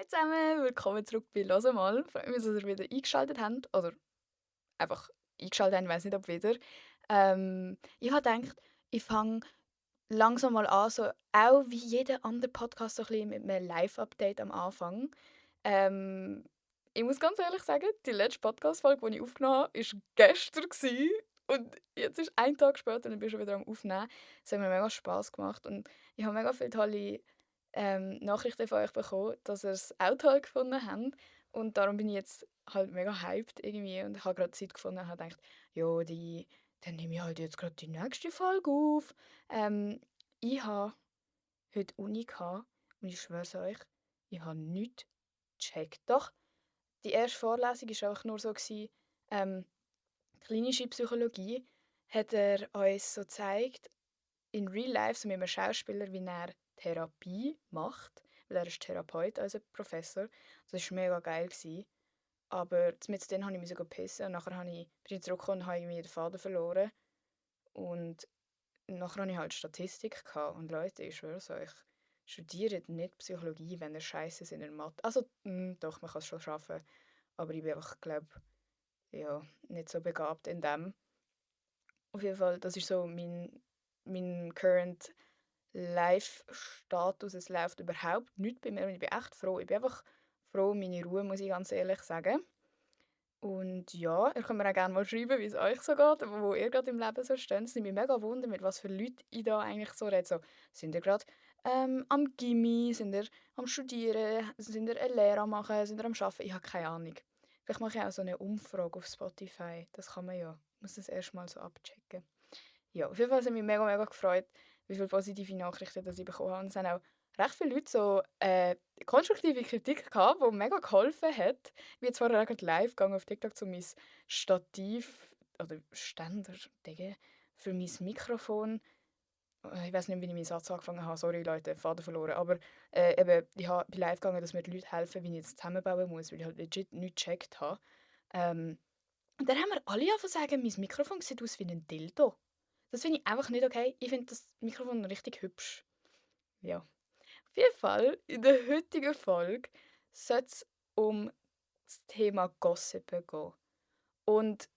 Hallo zusammen, willkommen zurück bei «Höre mal». Freut mich, dass ihr wieder eingeschaltet habt oder einfach eingeschaltet habt, ich weiss nicht, ob wieder. Ich habe gedacht, ich fange langsam mal an, so auch wie jeder andere Podcast so ein bisschen mit einem Live-Update am Anfang. Ähm, Ich muss ganz ehrlich sagen, die letzte Podcast-Folge, die ich aufgenommen habe, war gestern und jetzt ist ein Tag später und ich bin schon wieder am Aufnehmen. Es hat mir mega Spass gemacht und ich habe mega viele tolle Nachrichten von euch bekommen, dass ihr es auch toll gefunden habt. Und darum bin ich jetzt halt mega hyped irgendwie und habe gerade Zeit gefunden und habe gedacht, ja, dann nehme ich halt jetzt gerade die nächste Folge auf. Ich habe heute Uni gehabt und ich schwöre es euch, ich habe nichts gecheckt. Doch, die erste Vorlesung war einfach nur so, ähm, klinische Psychologie, hat er uns so gezeigt, in Real Life, so mit einem Schauspieler, wie er Therapie macht, weil er ist Therapeut, also Professor. Das war mega geil. Aber mit dann musste ich pissen und nachher bin ich zurückgekommen und habe irgendwie den Faden verloren. Und nachher hatte ich halt Statistik. Und Leute, ich schwöre es euch, studiert nicht Psychologie, wenn ihr scheiße seid in der Mathe. Also, doch, man kann es schon schaffen. Aber ich bin einfach, glaube ja, nicht so begabt in dem. Auf jeden Fall, das ist so mein current Life-Status. Es läuft überhaupt nichts bei mir und ich bin echt froh. Ich bin einfach froh um meine Ruhe, muss ich ganz ehrlich sagen. Und ja, ihr könnt mir auch gerne mal schreiben, wie es euch so geht, wo ihr gerade im Leben so steht. Es nimmt mich mega Wunder, mit was für Leuten ich da eigentlich so rede. So, sind ihr gerade am Gymi, sind ihr am Studieren, sind ihr eine Lehre am machen, sind ihr am Arbeiten? Ich habe keine Ahnung. Vielleicht mache ich auch so eine Umfrage auf Spotify. Das kann man ja. Ich muss das erstmal so abchecken. Ja, auf jeden Fall hat mich mega, mega gefreut, wie viele positive Nachrichten das ich bekommen habe. Und es haben auch recht viele Leute so konstruktive Kritik gehabt, die mega geholfen hat. Ich bin jetzt vorher gerade live gegangen auf TikTok, um mein Stativ oder Ständer, Digga, für mein Mikrofon. Ich weiß nicht, wie ich meinen Satz angefangen habe. Sorry, Leute, Faden verloren. Aber eben, bin live gegangen, dass mir die Leute helfen, wie ich jetzt zusammenbauen muss, weil ich halt legit nichts gecheckt habe. Ähm, und dann haben wir alle angefangen zu sagen, mein Mikrofon sieht aus wie ein Dildo. Das finde ich einfach nicht okay. Ich finde das Mikrofon richtig hübsch. Ja. Auf jeden Fall, in der heutigen Folge soll es um das Thema Gossipen gehen. Und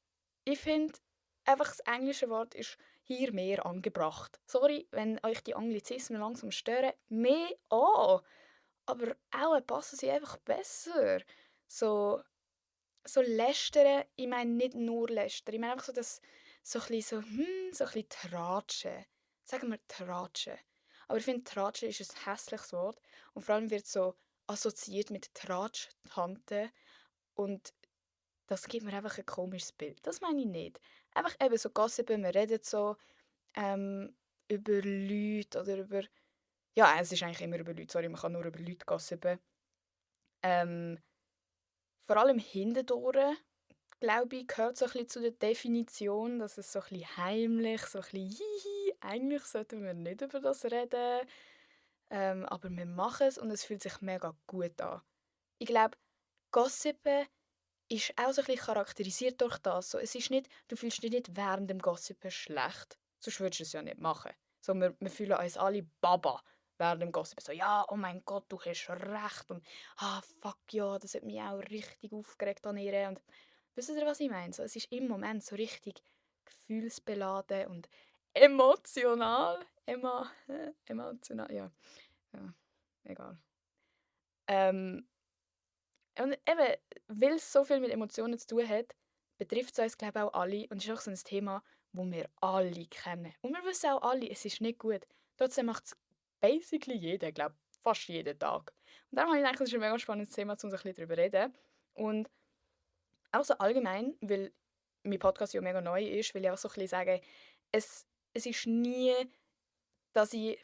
ich finde, einfach das englische Wort ist hier mehr angebracht. Sorry, wenn euch die Anglizismen langsam stören. Mehr an. Aber auch passen sie einfach besser. So, so lästern, ich meine nicht nur lästern. Ich meine einfach so das so ein bisschen so ein bisschen tratschen. Sagen wir tratschen. Aber ich finde, tratschen ist ein hässliches Wort. Und vor allem wird so assoziiert mit Tratsch-Tante. Und das gibt mir einfach ein komisches Bild. Das meine ich nicht. Einfach eben so Gossipen, wir reden so über Leute oder über... Ja, es ist eigentlich immer über Leute, sorry, man kann nur über Leute gossipen. Ähm, Vor allem hintendurch, glaube ich, gehört so ein bisschen zu der Definition, dass es so ein bisschen heimlich, so ein bisschen «Hihi, eigentlich sollten wir nicht über das reden, aber wir machen es und es fühlt sich mega gut an.» Ich glaube, Gossipen ist auch so ein bisschen charakterisiert durch das. So, es ist nicht, du fühlst dich nicht während dem Gossipen schlecht, sonst würdest du es ja nicht machen. So, wir fühlen uns alle Baba während dem Gossipen. So, ja, oh mein Gott, du hast recht und fuck ja, das hat mich auch richtig aufgeregt an ihr. Und wisst ihr, was ich meine? So, es ist im Moment so richtig gefühlsbeladen und emotional. Emotional, ja. Ja, egal. Ähm, und eben, weil es so viel mit Emotionen zu tun hat, betrifft es uns, glaube ich, auch alle. Und es ist auch so ein Thema, das wir alle kennen. Und wir wissen auch alle, es ist nicht gut. Trotzdem macht es basically jeder, glaube ich, fast jeden Tag. Und darum habe ich gedacht, das ist ein mega spannendes Thema, um so ein bisschen darüber zu reden. Und auch so allgemein, weil mein Podcast ja mega neu ist, will ich auch so ein bisschen sagen, es ist nie, dass ich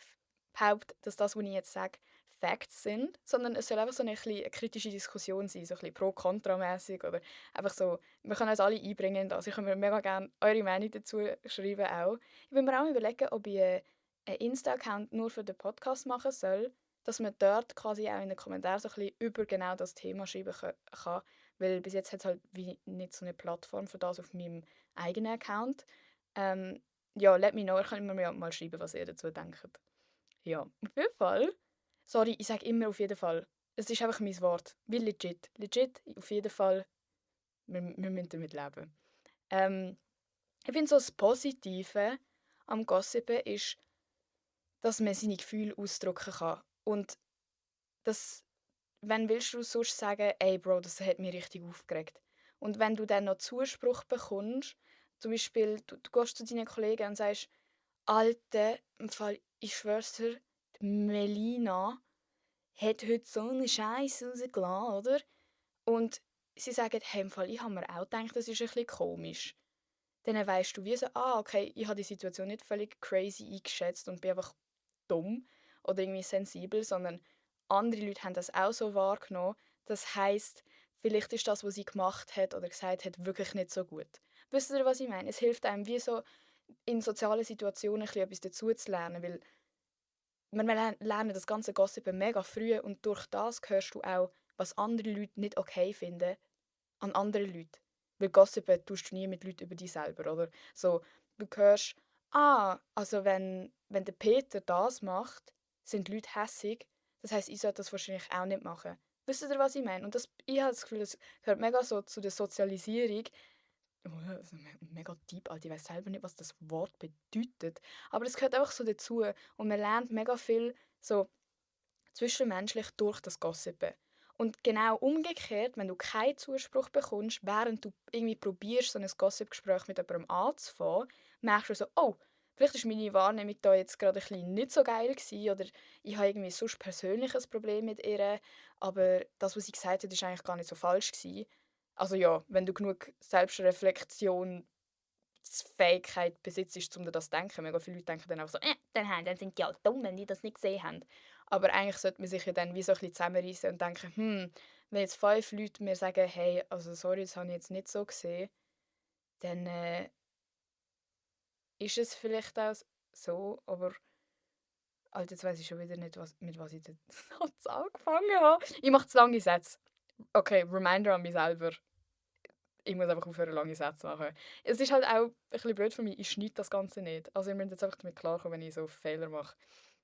behaupte, dass das, was ich jetzt sage, Facts sind, sondern es soll einfach so eine kritische Diskussion sein, so ein bisschen pro-kontra-mässig oder einfach so, wir können uns alle einbringen in das. Ich würde mir mega gerne eure Meinung dazu schreiben auch. Ich will mir auch überlegen, ob ich einen Insta-Account nur für den Podcast machen soll, dass man dort quasi auch in den Kommentaren so ein bisschen über genau das Thema schreiben kann, weil bis jetzt hat es halt wie nicht so eine Plattform für das auf meinem eigenen Account. Ähm, ja, let me know, ihr könnt mir ja mal schreiben, was ihr dazu denkt. Ja, auf jeden Fall. Sorry, ich sage immer auf jeden Fall. Es ist einfach mein Wort. Wie legit. Legit, auf jeden Fall. Wir müssen damit leben. Ähm, ich finde so das Positive am Gossipen ist, dass man seine Gefühle ausdrücken kann. Und das, wenn willst du sonst sagen, ey Bro, das hat mich richtig aufgeregt. Und wenn du dann noch Zuspruch bekommst, zum Beispiel, du gehst zu deinen Kollegen und sagst, Alter, im Fall, ich schwör's dir, die Melina hat heute so eine Scheiße rausgelassen, oder? Und sie sagen, hey, im Fall, ich habe mir auch gedacht, das ist ein bisschen komisch. Dann weißt du wie so, okay, ich habe die Situation nicht völlig crazy eingeschätzt und bin einfach dumm oder irgendwie sensibel, sondern andere Leute haben das auch so wahrgenommen. Das heißt, vielleicht ist das, was sie gemacht hat oder gesagt hat, wirklich nicht so gut. Wisst ihr, was ich meine? Es hilft einem wie so in sozialen Situationen ein bisschen etwas dazu zu lernen, weil wir lernen das ganze Gossipen mega früh und durch das hörst du auch, was andere Leute nicht okay finden an andere Leute. Weil Gossipen tust du nie mit Leuten über dich selber, oder? So, du hörst, also wenn der Peter das macht, sind die Leute hässig. Das heisst, ich sollte das wahrscheinlich auch nicht machen. Wisst ihr, was ich meine? Und das, ich habe das Gefühl, das gehört mega so zu der Sozialisierung. Oh, das ist mega deep, Alter. Ich weiß selber nicht, was das Wort bedeutet. Aber das gehört einfach so dazu. Und man lernt mega viel so zwischenmenschlich durch das Gossipen. Und genau umgekehrt, wenn du keinen Zuspruch bekommst, während du irgendwie probierst, so ein Gossip-Gespräch mit jemandem anzufangen, merkst du so, oh, vielleicht ist meine Wahrnehmung da jetzt gerade ein bisschen nicht so geil gewesen, oder ich habe irgendwie sonst persönlich ein Problem mit ihr, aber das, was sie gesagt hat, ist eigentlich gar nicht so falsch gewesen. Also ja, wenn du genug Selbstreflexion Fähigkeit besitzt, um dir das zu denken. Mega viele Leute denken dann auch so, dann sind die halt dumm, wenn die das nicht gesehen haben. Aber eigentlich sollte man sich ja dann wie so ein bisschen zusammenreissen und denken, wenn jetzt 5 Leute mir sagen, hey, also sorry, das habe ich jetzt nicht so gesehen, dann ist es vielleicht auch so, aber Alter, jetzt weiß ich schon wieder nicht, mit was ich den Satz angefangen habe. Ich mache zu lange Sätze. Okay, Reminder an mich selber. Ich muss einfach aufhören, lange Sätze zu machen. Es ist halt auch ein bisschen blöd für mich, ich schneide das Ganze nicht. Also ich muss jetzt einfach damit klarkommen, wenn ich so Fehler mache.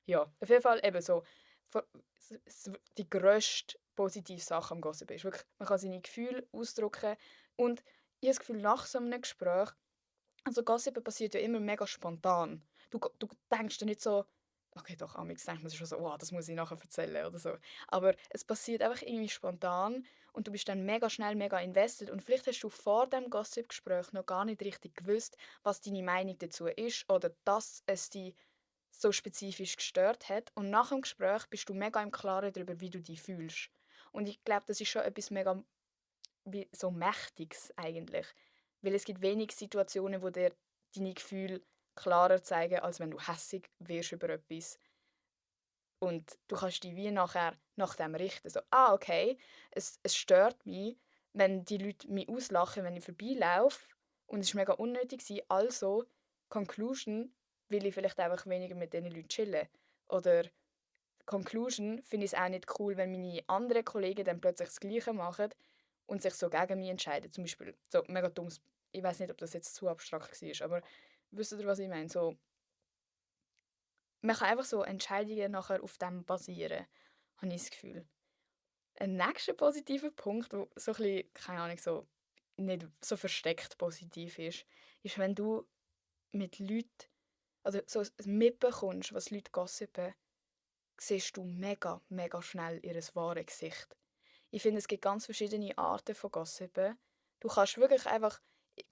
Ja, auf jeden Fall eben so, vor- die grösste positive Sache am Gossip ist wirklich, man kann seine Gefühle ausdrücken und ich habe das Gefühl, nach so einem Gespräch, also Gossip passiert ja immer mega spontan. Du denkst dir nicht so, okay, doch, amigs denkt man sich schon so, wow, das muss ich nachher erzählen oder so. Aber es passiert einfach irgendwie spontan und du bist dann mega schnell mega invested und vielleicht hast du vor dem Gossip-Gespräch noch gar nicht richtig gewusst, was deine Meinung dazu ist oder dass es dich so spezifisch gestört hat und nach dem Gespräch bist du mega im Klaren darüber, wie du dich fühlst. Und ich glaube, das ist schon etwas mega wie so Mächtiges eigentlich. Weil es gibt wenig Situationen, wo dir deine Gefühle klarer zeigen, als wenn du hässig wirst über etwas. Und du kannst dich wie nachher nach dem richten. So, okay, es stört mich, wenn die Leute mich auslachen, wenn ich vorbeilaufe. Und es war mega unnötig. Also, Conclusion, will ich vielleicht einfach weniger mit diesen Leuten chillen. Oder Conclusion, finde ich es auch nicht cool, wenn meine anderen Kollegen dann plötzlich das Gleiche machen und sich so gegen mich entscheiden. Zum Beispiel, so mega dummes, ich weiß nicht, ob das jetzt zu abstrakt war, aber wisst ihr, was ich meine? So, man kann einfach so Entscheidungen nachher auf dem basieren, habe ich das Gefühl. Ein nächster positiver Punkt, der so ein bisschen, keine Ahnung, so nicht so versteckt positiv ist, ist, wenn du mit Leuten, also so mitbekommst, was Leute gossipen, siehst du mega, mega schnell ihr wahres Gesicht. Ich finde, es gibt ganz verschiedene Arten von Gossipen. Du kannst wirklich einfach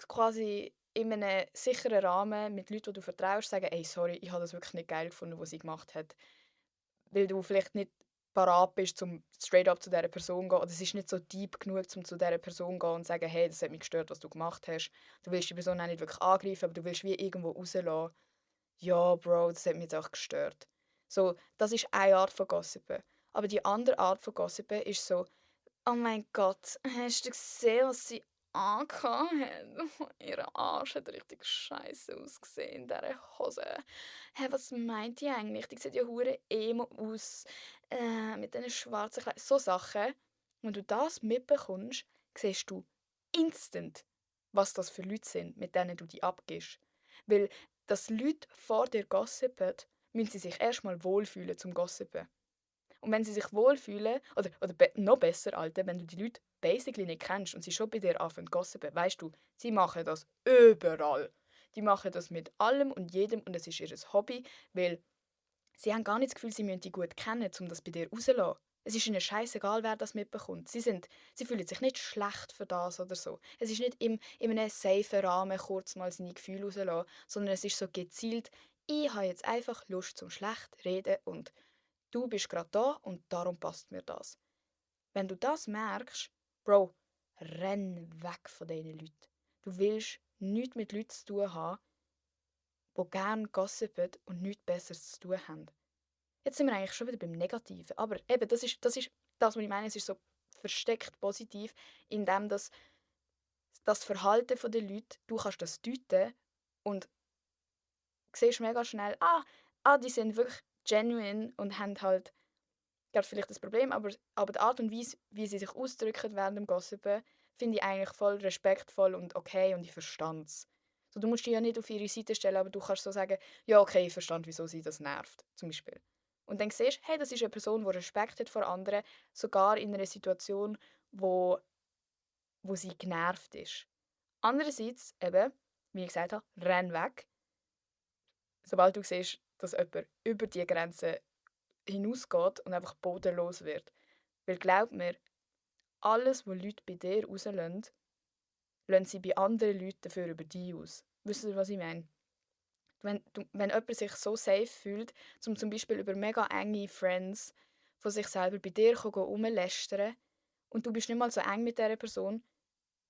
quasi in einem sicheren Rahmen mit Leuten, die du vertraust, sagen, ey, sorry, ich habe das wirklich nicht geil gefunden, was sie gemacht hat. Weil du vielleicht nicht parat bist, um straight up zu dieser Person zu gehen. Oder es ist nicht so deep genug, um zu dieser Person zu gehen und zu sagen, hey, das hat mich gestört, was du gemacht hast. Du willst die Person auch nicht wirklich angreifen, aber du willst wie irgendwo rauslassen. Ja, Bro, das hat mich jetzt auch gestört. So, das ist eine Art von Gossipen. Aber die andere Art von Gossipen ist so, oh mein Gott, hast du gesehen, was sie angehabt hat? Ihr Arsch hat richtig scheiße ausgesehen in dieser Hose. Hä, was meint die eigentlich? Die sieht ja hure emo aus. Mit diesen schwarzen Kleidern. So Sachen. Wenn du das mitbekommst, siehst du instant, was das für Leute sind, mit denen du die abgibst. Weil, dass Leute vor dir gossipen, müssen sie sich erstmal wohlfühlen zum Gossipen. Und wenn sie sich wohlfühlen, oder noch besser, Alter, wenn du die Leute basically nicht kennst und sie schon bei dir anfangen zu gossipen, weißt du, sie machen das überall. Die machen das mit allem und jedem und es ist ihr Hobby, weil sie haben gar nicht das Gefühl, sie müssen dich gut kennen, um das bei dir rauszulassen. Es ist ihnen scheißegal, wer das mitbekommt. Sie fühlen sich nicht schlecht für das oder so. Es ist nicht in einem safen Rahmen kurz mal seine Gefühle rauslassen, sondern es ist so gezielt, ich habe jetzt einfach Lust zum schlecht reden und du bist gerade da und darum passt mir das. Wenn du das merkst, Bro, renn weg von diesen Leuten. Du willst nichts mit Leuten zu tun haben, die gerne gossipen und nichts Besseres zu tun haben. Jetzt sind wir eigentlich schon wieder beim Negativen. Aber eben, das ist das, was ich meine. Es ist so versteckt positiv, indem das Verhalten der Leute, du kannst das deuten und siehst mega schnell, die sind wirklich genuine und haben halt gerade vielleicht das Problem, aber die Art und Weise, wie sie sich ausdrücken während dem Gossipen, finde ich eigentlich voll respektvoll und okay und ich verstehe es. So, du musst dich ja nicht auf ihre Seite stellen, aber du kannst so sagen, ja okay, ich verstehe, wieso sie das nervt, zum Beispiel. Und dann siehst du, hey, das ist eine Person, die Respekt hat vor anderen, sogar in einer Situation, wo sie genervt ist. Andererseits eben, wie ich gesagt habe, renn weg, sobald du siehst, dass jemand über die Grenze hinausgeht und einfach bodenlos wird. Weil glaub mir, alles, was Leute bei dir rauslassen, lassen sie bei anderen Leuten dafür über dich aus. Wisst ihr, was ich meine? Wenn jemand sich so safe fühlt, zum Beispiel über mega enge Friends von sich selber bei dir rumlästern und du bist nicht mal so eng mit dieser Person,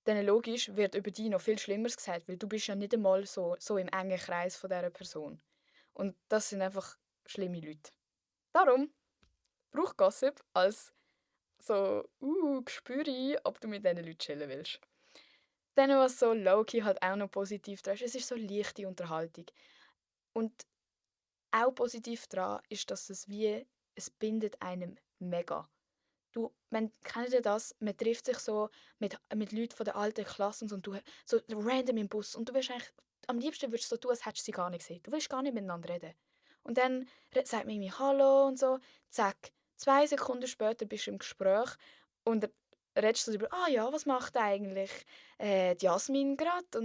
dann logisch wird über dich noch viel Schlimmeres gesagt, weil du bist ja nicht einmal so im engen Kreis von dieser Person. Und das sind einfach schlimme Leute. Darum braucht Gossip als so, spüre, ob du mit diesen Leuten chillen willst. Dann, was so low-key halt auch noch positiv dran ist, es ist so leichte Unterhaltung. Und auch positiv daran ist, dass es bindet einem mega. Kennt ihr das? Man trifft sich so mit Leuten von der alten Klasse und du so random im Bus und du willst eigentlich, am liebsten würdest du so tun, als hättest du sie gar nicht gesehen. Du willst gar nicht miteinander reden. Und dann sagt man irgendwie Hallo und so, zack, 2 Sekunden später bist du im Gespräch und redest so darüber, ja, was macht eigentlich die Jasmin gerade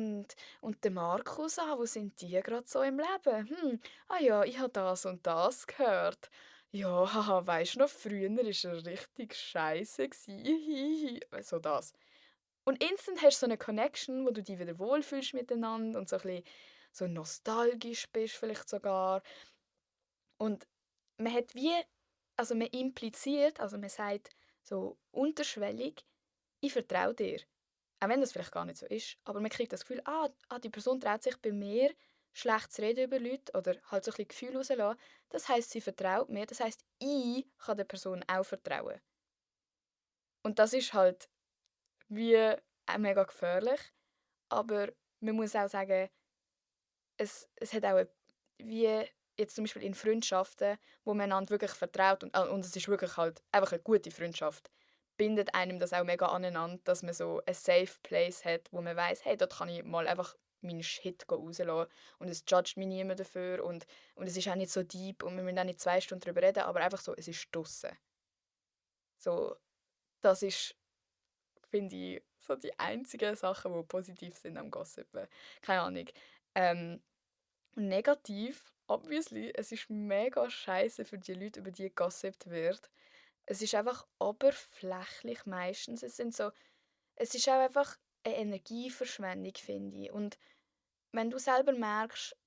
und der Markus, wo sind die gerade so im Leben? Ja, ich habe das und das gehört. Ja, haha, weisst du noch, früher war er richtig scheiße. Hihihi. So das. Und instant hast du so eine Connection, wo du dich wieder wohlfühlst miteinander und so ein bisschen so nostalgisch bist vielleicht sogar. Und man hat also man impliziert, also man sagt so unterschwellig, ich vertraue dir. Auch wenn das vielleicht gar nicht so ist. Aber man kriegt das Gefühl, die Person traut sich bei mir, schlecht zu reden über Leute oder halt so ein bisschen Gefühl rauszulassen. Das heisst, sie vertraut mir. Das heisst, ich kann der Person auch vertrauen. Und das ist halt wie auch mega gefährlich. Aber man muss auch sagen, es hat auch wie jetzt zum Beispiel in Freundschaften, wo man einander wirklich vertraut und es ist wirklich halt einfach eine gute Freundschaft, bindet einem das auch mega aneinander, dass man so ein Safe Place hat, wo man weiß, hey, dort kann ich mal einfach meinen Shit rauslassen und es judgt mich niemand dafür und es ist auch nicht so deep und wir müssen auch nicht 2 Stunden darüber reden, aber einfach so, es ist draussen. So, das ist, finde ich, so die einzigen Sachen, die positiv sind am Gossipen. Keine Ahnung. Ähm, Negativ, obviously, es ist mega scheiße für die Leute, über die gegossipt wird. Es ist einfach oberflächlich meistens. Es ist auch einfach eine Energieverschwendung, finde ich. Und wenn du selber merkst,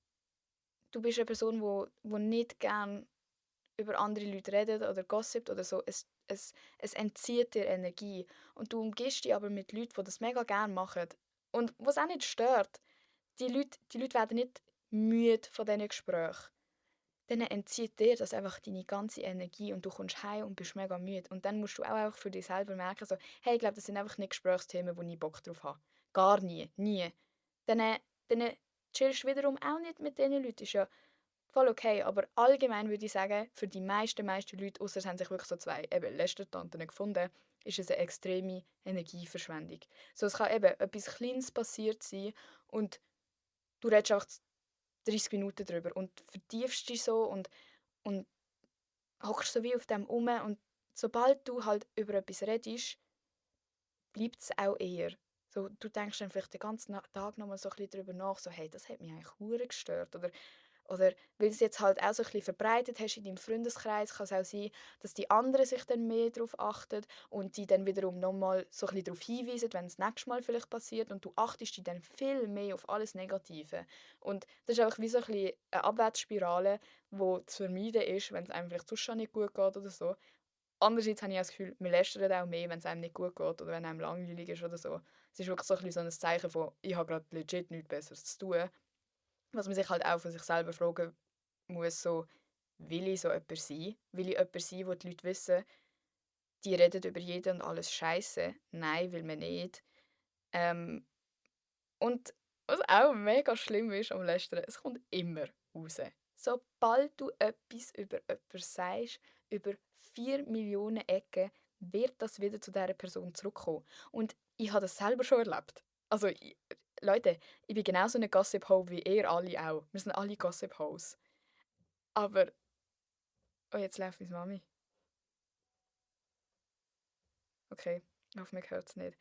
du bist eine Person, wo nicht gern über andere Leute redet oder gossipt oder so, es entzieht dir Energie. Und du umgibst dich aber mit Leuten, die das mega gern machen. Und was auch nicht stört, die Leute werden nicht müde von diesen Gesprächen. Dann entzieht dir das einfach deine ganze Energie und du kommst heim und bist mega müde. Und dann musst du auch einfach für dich selber merken, so, hey, ich glaube, das sind einfach nicht Gesprächsthemen, wo ich Bock drauf habe. Gar nie, nie. Dann chillst du wiederum auch nicht mit diesen Leuten. Ist ja voll okay, aber allgemein würde ich sagen, für die meisten Leute, außer es haben sich wirklich so 2 eben Lästertanten gefunden, ist es eine extreme Energieverschwendung. So, es kann eben etwas Kleines passiert sein und du redest einfach 30 Minuten drüber und vertiefst dich so und hockst so wie auf dem rum und sobald du halt über etwas redest, bleibt es auch eher. So, du denkst dann vielleicht den ganzen Tag noch mal so ein bisschen drüber nach, so: «Hey, das hat mich eigentlich hure gestört.» Oder weil es jetzt halt auch so ein bisschen verbreitet hast in deinem Freundeskreis, kann es auch sein, dass die anderen sich dann mehr darauf achten und die dann wiederum noch mal so ein bisschen darauf hinweisen, wenn es nächstes Mal vielleicht passiert und du achtest dich dann viel mehr auf alles Negative. Und das ist einfach wie so ein bisschen eine Abwärtsspirale, die zu vermeiden ist, wenn es einem vielleicht sonst schon nicht gut geht oder so. Andererseits habe ich auch das Gefühl, wir lästern auch mehr, wenn es einem nicht gut geht oder wenn einem langweilig ist oder so. Es ist wirklich so ein bisschen so ein Zeichen von, ich habe gerade legit nichts Besseres zu tun. Was man sich halt auch von sich selber fragen muss, so, will ich so jemand sein? Will ich jemand sein, wo die Leute wissen, die reden über jeden und alles Scheiße? Nein, will man nicht. Ähm, und was auch mega schlimm ist am Lästern, es kommt immer raus. Sobald du etwas über jemanden sagst, über 4 Millionen Ecken, wird das wieder zu dieser Person zurückkommen. Und ich habe das selber schon erlebt. Also, Leute, ich bin genauso eine Gossip-Hoe wie ihr alle auch. Wir sind alle Gossip-Hoes. Aber, oh, jetzt läuft meine Mami. Okay, ich hoffe, man hört es nicht.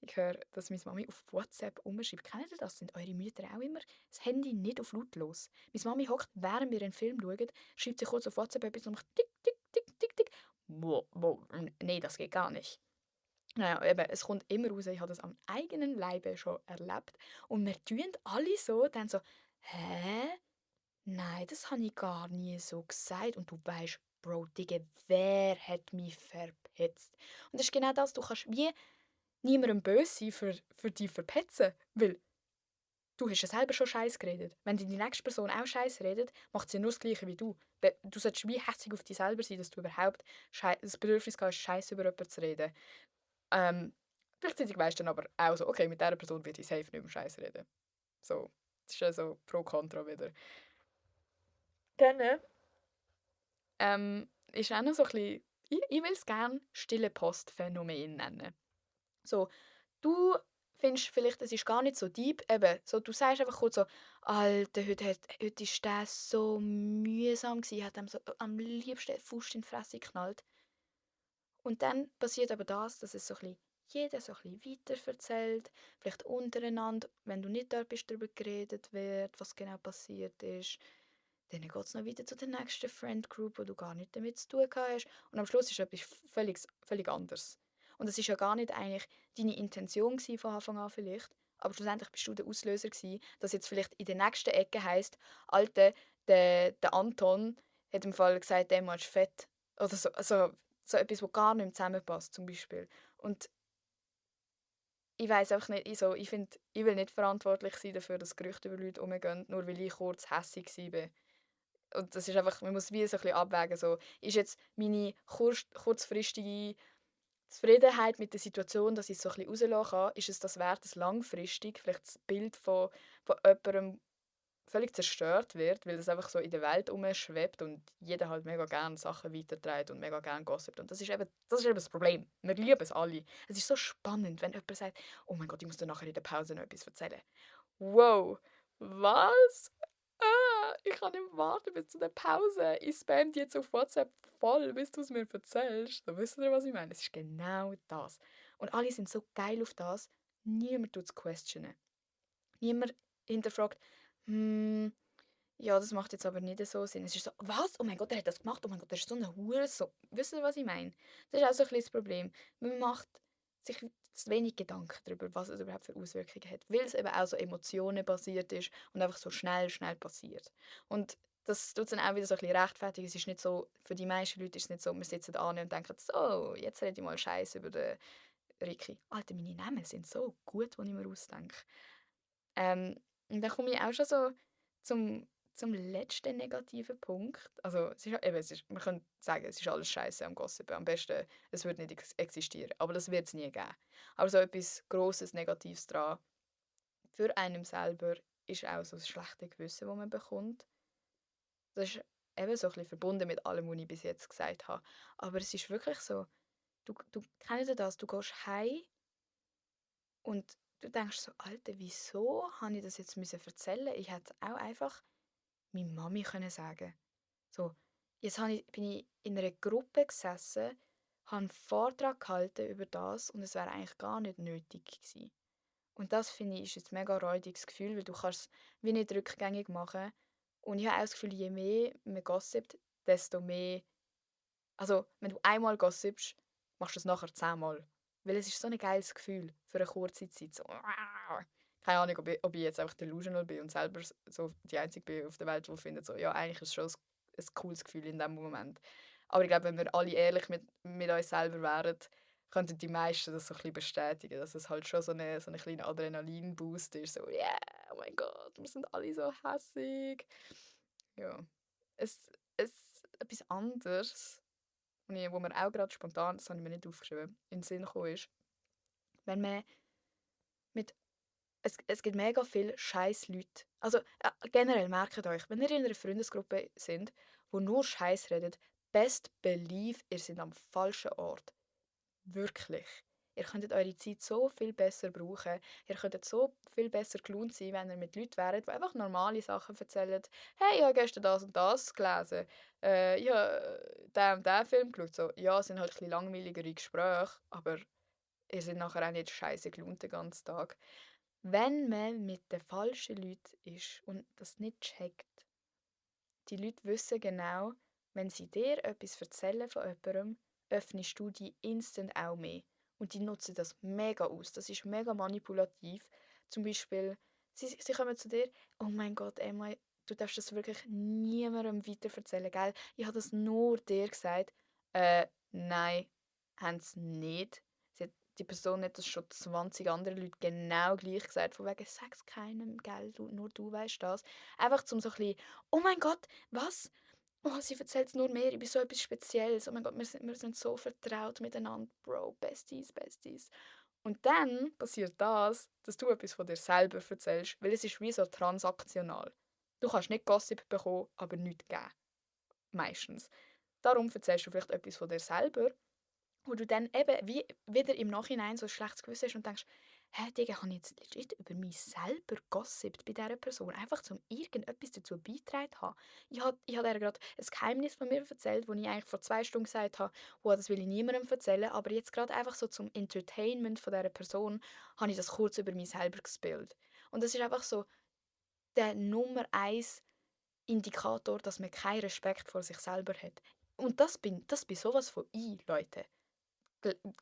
Ich höre, dass meine Mami auf WhatsApp umschreibt. Kennt ihr das? Sind eure Mütter auch immer das Handy nicht auf lautlos? Meine Mami hockt, während wir einen Film schauen, schreibt sie kurz auf WhatsApp etwas und macht tick, tick, tick, tick, tick. Nee, das geht gar nicht. Naja, eben, es kommt immer raus. Ich habe das am eigenen Leibe schon erlebt. Und wir tun alle so, dann so, hä? Nein, das habe ich gar nie so gesagt. Und du weißt, Bro, Digga, wer hat mich verpetzt? Und das ist genau das, du kannst wie niemandem böse sein für die verpetzen, weil du hast ja selber schon Scheiß geredet. Wenn die nächste Person auch Scheiß redet, macht sie ja nur das Gleiche wie du. Du solltest wie hässlich auf dich selber sein, dass du überhaupt das Bedürfnis hast, Scheiß über jemanden zu reden. Ähm, Gleichzeitig weißt du dann aber auch so, okay, mit dieser Person wird ich safe nicht mehr Scheiß reden. So, das ist ja so pro-contra wieder. Dann ist auch noch so ein bisschen, ich will es gerne stille Postphänomen nennen. So, du findest vielleicht, es ist gar nicht so deep, eben, so, du sagst einfach kurz so, Alter, heute ist der so mühsam gewesen, hat ihm so am liebsten den Fuß in die Fresse geknallt. Und dann passiert aber das, dass es so ein bisschen, jeder so ein bisschen weiter erzählt, vielleicht untereinander, wenn du nicht dort bist, darüber geredet wird, was genau passiert ist. Dann geht es noch weiter zu der nächsten Friend Group, wo du gar nichts damit zu tun hast. Und am Schluss ist etwas völlig anderes. Und das ist ja gar nicht eigentlich deine Intention gewesen von Anfang an vielleicht, aber schlussendlich bist du der Auslöser gewesen, dass jetzt vielleicht in der nächsten Ecke heisst, Alter, der Anton hat im Fall gesagt, der Mann ist fett. Oder so, so etwas, was gar nicht mehr zusammenpasst zum Beispiel. Und ich weiß einfach nicht, ich finde, ich will nicht verantwortlich sein dafür, dass Gerüchte über Leute umgehen, nur weil ich kurz hässig war. Und das ist einfach, man muss wie so ein bisschen abwägen, so, ist jetzt meine kurzfristige Zufriedenheit mit der Situation, dass ich es so ein bisschen rauslassen kann, ist es das wert, dass langfristig vielleicht das Bild von jemandem völlig zerstört wird, weil das einfach so in der Welt umschwebt und jeder halt mega gerne Sachen weiterträgt und mega gerne gossipt. Und das ist eben das Problem. Wir lieben es alle. Es ist so spannend, wenn jemand sagt, oh mein Gott, ich muss dir nachher in der Pause noch etwas erzählen. Wow, was? Ich kann nicht warten bis zu der Pause. Ich spam die jetzt auf WhatsApp voll, bis du es mir erzählst. Da wisst ihr, was ich meine? Es ist genau das. Und alle sind so geil auf das. Niemand tut es questionen. Niemand hinterfragt, hm, ja, das macht jetzt aber nicht so Sinn. Es ist so, was? Oh mein Gott, der hat das gemacht. Oh mein Gott, der ist so eine Hure. So. Wisst ihr, was ich meine? Das ist auch so ein bisschen das Problem. Man macht sich zu wenig Gedanken darüber, was es überhaupt für Auswirkungen hat. Weil es eben auch so emotionenbasiert ist und einfach so schnell passiert. Und das tut es dann auch wieder so ein bisschen rechtfertigen. Es ist nicht so, für die meisten Leute ist es nicht so, wir sitzen da und denken, so, jetzt rede ich mal Scheiß über den Ricky. Alter, meine Namen sind so gut, die ich mir ausdenke. Und dann komme ich auch schon so zum letzten negativen Punkt. Also, man kann sagen, es ist alles scheiße am Gossipen. Am besten, es würde nicht existieren. Aber das wird es nie geben. Aber so etwas Grosses, Negatives daran für einen selber ist auch so das schlechte Gewissen, das man bekommt. Das ist eben so ein bisschen verbunden mit allem, was ich bis jetzt gesagt habe. Aber es ist wirklich so, du kennst das, du gehst heim und du denkst so, Alter, wieso habe ich das jetzt erzählen? Ich hätte auch einfach meiner Mami können sagen. So, Jetzt bin ich in einer Gruppe gesessen, habe einen Vortrag gehalten über das und es wäre eigentlich gar nicht nötig gewesen. Und das finde ich ist ein mega räudiges Gefühl, weil du kannst es wie nicht rückgängig machen. Und ich habe auch das Gefühl, je mehr man gossipt, desto mehr. Also, wenn du einmal gossipst, machst du es nachher 10-mal. Weil es ist so ein geiles Gefühl für eine kurze Zeit. So. Keine Ahnung, ob ich jetzt einfach delusional bin und selber so die Einzige bin auf der Welt, die findet, so, ja, eigentlich ist es schon ein cooles Gefühl in dem Moment. Aber ich glaube, wenn wir alle ehrlich mit uns selber wären, könnten die meisten das so ein bisschen bestätigen, dass es halt schon so eine kleine Adrenalin-Boost ist. So, yeah, oh mein Gott, wir sind alle so hässig. Ja. Etwas anderes, wo mir auch gerade spontan, das habe ich mir nicht aufgeschrieben, in den Sinn gekommen ist, wenn man mit es gibt mega viele scheiß Leute. Also generell merkt euch, wenn ihr in einer Freundesgruppe sind, wo nur Scheiß redet, best believe, ihr seid am falschen Ort. Wirklich. Ihr könntet eure Zeit so viel besser brauchen. Ihr könntet so viel besser gelaunt sein, wenn ihr mit Leuten wäret, die einfach normale Sachen erzählen. Hey, ich habe gestern das und das gelesen. Ich habe den und den Film geschaut. So, ja, es sind halt ein bisschen langweiligere Gespräche, aber ihr seid nachher auch nicht scheiße gelaunt den ganzen Tag. Wenn man mit den falschen Leuten ist und das nicht checkt, die Leute wissen genau, wenn sie dir etwas erzählen von jemandem, öffnest du die instant auch mehr. Und die nutzen das mega aus. Das ist mega manipulativ. Zum Beispiel, sie kommen zu dir, oh mein Gott, Emma, du darfst das wirklich niemandem weiterverzählen, gell? Ich habe das nur dir gesagt. Nein, haben sie nicht. Die Person hat das schon 20 andere Leute genau gleich gesagt, von wegen, sag's keinem, gell, nur du weißt das. Einfach zum so ein bisschen, oh mein Gott, was? Oh, sie erzählt es nur mehr, ich bin so etwas Spezielles. Oh mein Gott, wir sind so vertraut miteinander, Bro, Besties, Besties. Und dann passiert das, dass du etwas von dir selber erzählst, weil es ist wie so transaktional. Du kannst nicht Gossip bekommen, aber nichts geben. Meistens. Darum erzählst du vielleicht etwas von dir selber, wo du dann eben wie wieder im Nachhinein so ein schlechtes Gewissen hast und denkst, hä, Digga, habe ich jetzt legit über mich selber gossipt bei dieser Person, einfach um irgendetwas dazu beitragen zu haben. Ich habe ihr gerade ein Geheimnis von mir erzählt, das ich eigentlich vor 2 Stunden gesagt habe, wow, das will ich niemandem erzählen, aber jetzt gerade einfach so zum Entertainment von dieser Person habe ich das kurz über mich selber gespielt. Und das ist einfach so der Nummer 1 Indikator, dass man keinen Respekt vor sich selber hat. Und das bin sowas von ich, Leute.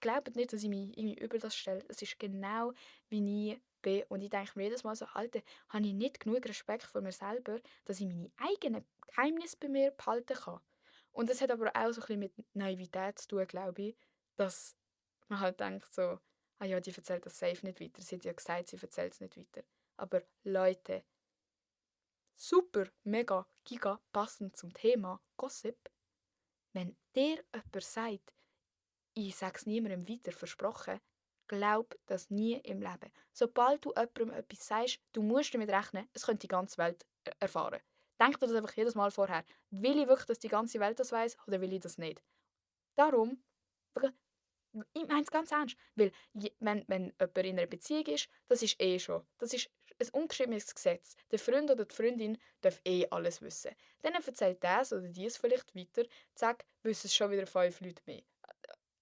Glaubt nicht, dass ich mich irgendwie über das stelle. Es ist genau, wie ich bin. Und ich denke mir jedes Mal so, Alter, habe ich nicht genug Respekt vor mir selber, dass ich meine eigenen Geheimnisse bei mir behalten kann. Und das hat aber auch so ein bisschen mit Naivität zu tun, glaube ich, dass man halt denkt so, ah ja, die erzählt das safe nicht weiter. Sie hat ja gesagt, sie erzählt es nicht weiter. Aber Leute, super, mega, giga passend zum Thema Gossip. Wenn dir jemand sagt, ich sage es niemandem weiter, versprochen, glaub das nie im Leben. Sobald du jemandem etwas sagst, du musst damit rechnen, es könnte die ganze Welt erfahren. Denk dir das einfach jedes Mal vorher. Will ich wirklich, dass die ganze Welt das weiß oder will ich das nicht? Darum, wirklich, ich meine es ganz ernst, weil wenn jemand in einer Beziehung ist, das ist eh schon, das ist ein ungeschriebenes Gesetz. Der Freund oder die Freundin darf eh alles wissen. Dann erzählt das oder dies vielleicht weiter, zack, wissen es schon wieder 5 Leute mehr.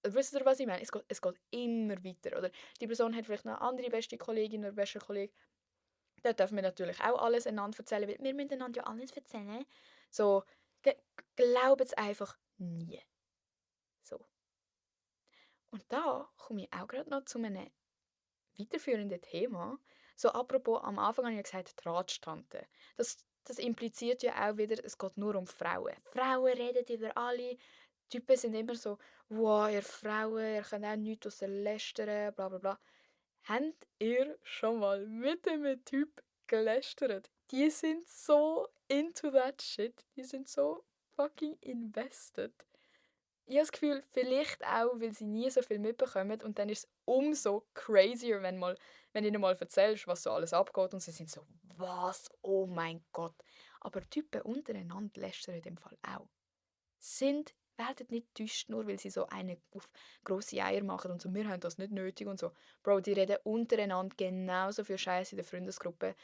Wisst ihr, was ich meine? Es geht immer weiter. Oder die Person hat vielleicht noch eine andere beste Kollegin oder beste Kollege. Dort dürfen wir natürlich auch alles einander erzählen, weil wir müssen einander ja alles erzählen. So, glaubt es einfach nie. So. Und da komme ich auch gerade noch zu einem weiterführenden Thema. So apropos, am Anfang habe ich ja gesagt, Drahtstante. Das impliziert ja auch wieder, es geht nur um Frauen. Frauen reden über alle. Typen sind immer so, wow, ihr Frauen, ihr könnt auch nichts außer lästern, bla bla bla. Habt ihr schon mal mit einem Typ gelästert? Die sind so into that shit. Die sind so fucking invested. Ich habe das Gefühl, vielleicht auch, weil sie nie so viel mitbekommen und dann ist es umso crazier, wenn ihnen mal erzählst, was so alles abgeht und sie sind so, was? Oh mein Gott. Aber Typen untereinander lästern in dem Fall auch. Werdet nicht täuscht, nur weil sie so eine auf grosse Eier machen und so, wir haben das nicht nötig und so. Bro, die reden untereinander genauso viel Scheiße in der Freundesgruppe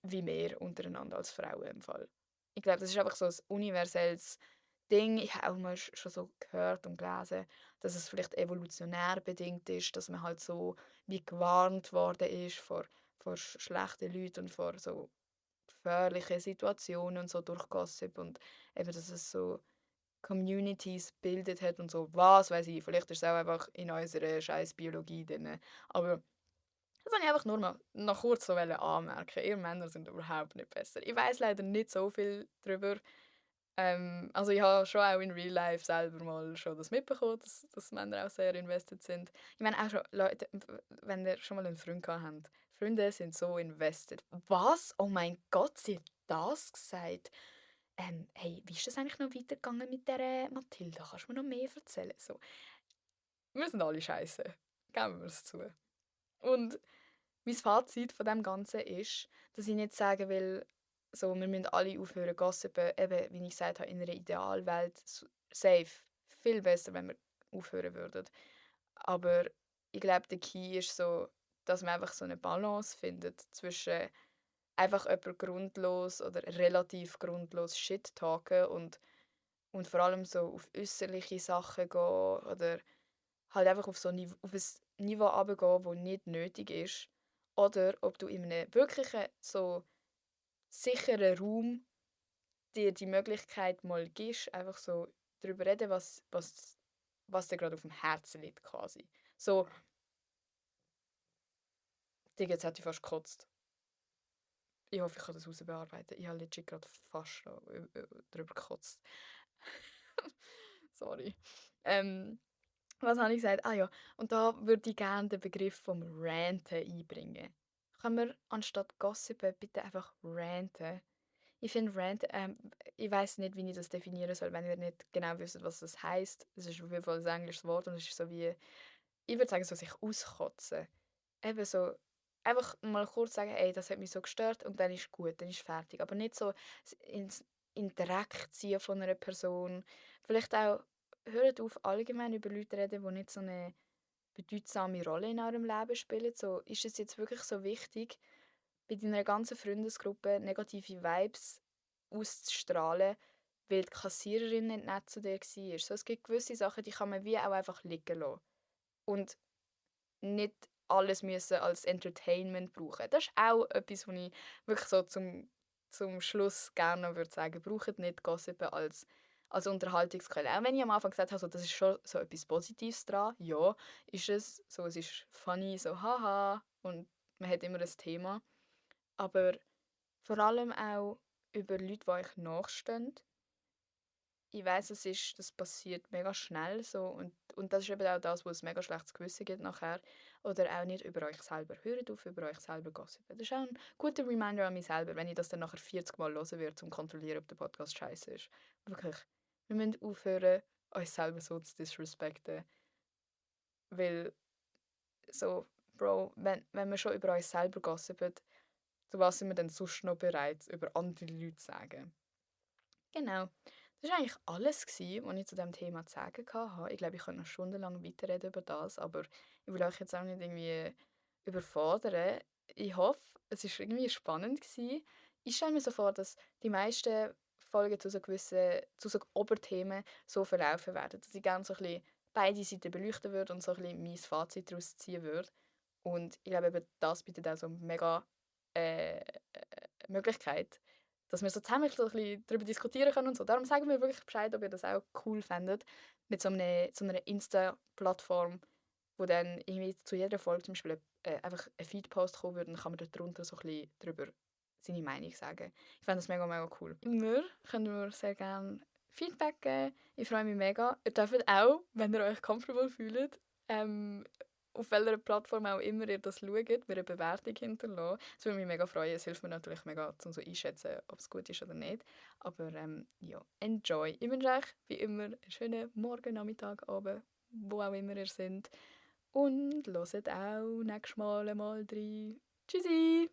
wie wir untereinander als Frauen im Fall. Ich glaube, das ist einfach so ein universelles Ding. Ich habe auch mal schon so gehört und gelesen, dass es vielleicht evolutionär bedingt ist, dass man halt so wie gewarnt worden ist vor schlechten Leuten und vor so gefährlichen Situationen und so durch Gossip und eben, dass es so Communities gebildet hat und so. Was weiß ich, vielleicht ist es auch einfach in unserer scheiß Biologie drin. Aber das wollte ich einfach nur mal noch kurz so anmerken. Ihr Männer sind überhaupt nicht besser. Ich weiß leider nicht so viel darüber. Also ich habe schon auch in Real Life selber mal schon das mitbekommen, dass Männer auch sehr invested sind. Ich meine auch schon Leute, wenn ihr schon mal einen Freund gehabt habt, Freunde sind so invested. Was? Oh mein Gott, sie hat das gesagt. Hey, wie ist das eigentlich noch weitergegangen mit der Mathilda? Kannst du mir noch mehr erzählen? So, wir sind alle scheiße. Geben wir es zu. Und mein Fazit von dem Ganzen ist, dass ich nicht sagen will, so, wir müssen alle aufhören gossipen. Eben, wie ich gesagt habe, in einer Idealwelt safe. Viel besser, wenn wir aufhören würden. Aber ich glaube, der Key ist so, dass man einfach so eine Balance findet zwischen einfach jemand grundlos oder relativ grundlos Shit talken und vor allem so auf äußerliche Sachen gehen oder halt einfach auf so auf ein Niveau runtergehen, das nicht nötig ist. Oder ob du in einem wirklichen, so sicheren Raum dir die Möglichkeit mal gibst, einfach so darüber reden, was dir gerade auf dem Herzen liegt, quasi. So, Digga, jetzt hätte ich fast gekotzt. Ich hoffe, ich kann das rausbearbeiten. Ich habe legit gerade fast darüber gekotzt. Sorry. Was habe ich gesagt? Ah ja, und da würde ich gerne den Begriff vom Ranten einbringen. Können wir anstatt Gossipen bitte einfach ranten? Ich finde Rant, ich weiß nicht, wie ich das definieren soll, wenn ihr nicht genau wisst, was das heißt. Es ist auf jeden Fall ein englisches Wort und es ist so wie, ich würde sagen, so sich auskotzen. Eben so, einfach mal kurz sagen, ey, das hat mich so gestört und dann ist gut, dann ist fertig. Aber nicht so in den Dreck ziehen von einer Person. Vielleicht auch, hört auf, allgemein über Leute reden, die nicht so eine bedeutsame Rolle in eurem Leben spielen. So, ist es jetzt wirklich so wichtig, bei deiner ganzen Freundesgruppe negative Vibes auszustrahlen, weil die Kassiererin nicht nett zu dir war? So, es gibt gewisse Sachen, die kann man wie auch einfach liegen lassen. Und nicht alles müssen als Entertainment brauchen. Das ist auch etwas, was ich wirklich so zum Schluss gerne würde sagen. Braucht nicht Gossipen als Unterhaltungsquelle. Auch wenn ich am Anfang gesagt habe, so, das ist schon so etwas Positives dran. Ja, ist es. So, es ist funny, so haha. Und man hat immer ein Thema. Aber vor allem auch über Leute, die euch nachstehen. Ich weiss, das passiert mega schnell so und das ist eben auch das, wo es mega schlechtes Gewissen gibt nachher. Oder auch nicht über euch selber. Hört auf, über euch selber gossipen. Das ist auch ein guter Reminder an mich selber, wenn ich das dann nachher 40 Mal hören werde, um zu kontrollieren, ob der Podcast scheiße ist. Wirklich. Wir müssen aufhören, uns selber so zu disrespekten. Weil so, Bro, wenn wir schon über uns selber gossipen, zu was sind wir denn sonst noch bereit, über andere Leute zu sagen? Genau. Das war eigentlich alles, was ich zu diesem Thema zu sagen hatte. Ich glaube, ich könnte noch stundenlang weiterreden über das, aber ich will euch jetzt auch nicht irgendwie überfordern. Ich hoffe, es war irgendwie spannend gewesen. Ich stelle mir so vor, dass die meisten Folgen zu so Oberthemen so verlaufen werden, dass ich gerne so ein bisschen beide Seiten beleuchten würde und so ein bisschen mein Fazit daraus ziehen würde. Und ich glaube, eben das bietet auch so mega Möglichkeit, dass wir so zusammen so ein bisschen darüber diskutieren können und so. Darum sagen wir wirklich Bescheid, ob ihr das auch cool fändet, mit so einer Insta-Plattform, wo dann irgendwie zu jeder Folge zum Beispiel einfach ein Feed-Post kommen würde, dann kann man dort drunter so ein bisschen darüber seine Meinung sagen. Ich fände das mega, mega cool. Immer könnt ihr mir sehr gerne Feedback geben. Ich freue mich mega. Ihr dürft auch, wenn ihr euch comfortable fühlt, auf welcher Plattform auch immer ihr das schaut, mir eine Bewertung hinterlassen. Das würde mich mega freuen. Es hilft mir natürlich mega, um so einschätzen, ob es gut ist oder nicht. Aber ja, enjoy. Ich wünsche euch wie immer einen schönen Morgen, Nachmittag, Abend, wo auch immer ihr seid. Und hört auch nächstes Mal einmal rein. Tschüssi!